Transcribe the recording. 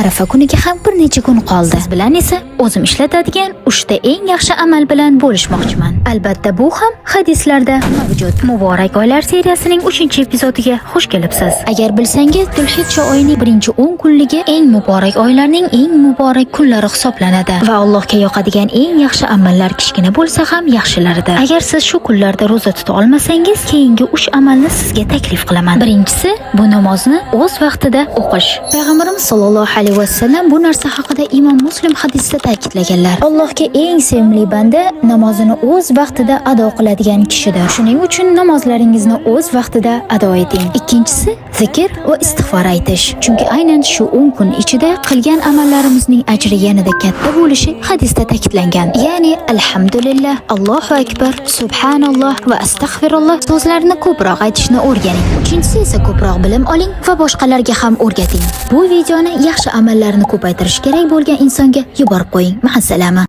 Arafa kuniga ham bir necha kun qoldi. Siz bilan esa o'zim ishlatadigan 3 ta eng yaxshi amal bilan bo'lishmoqchiman. Albatta, bu ham hadislarda mavjud. Muborak oylar seriyasining 3-epizodiga xush kelibsiz. Agar bilsangiz, Zulhijja oyining birinchi 10 kunligi eng muborak oylarning eng muborak kunlari hisoblanadi va Allohga yoqadigan eng yaxshi amallar kichkina bo'lsa ham yaxshilaridir. Agar siz shu kunlarda ro'za tuta olmasangiz, keyingi 3 amalni sizga taklif qilaman. Birinchisi, bu namozni o'z vaqtida o'qish. Payg'ambarimiz sollallohu alayhi vasallam bu narsa haqida Imom Muslim hadisida ta'kidlaganlar. Allohga eng sevimli banda namozini o'z vaqtida ado qiladigan kishidir. Shuning uchun namozlaringizni o'z vaqtida ado eting. Ikkinchisi, zikr va istig'for aytish. Chunki aynan shu 10 kun ichida qilgan amallarimizning ajri yanada katta bo'lishi hadisda ta'kidlangan. Ya'ni alhamdulillah, Allohu akbar, subhanalloh va astag'firulloh so'zlarini ko'proq aytishni o'rganing. Uchinchisi esa ko'proq bilim oling va boshqalarga ham o'rgating. Bu videoni yaxshi amallarni ko'paytirish kerak bo'lgan insonga yuborib qo'ying. Ma'assalama.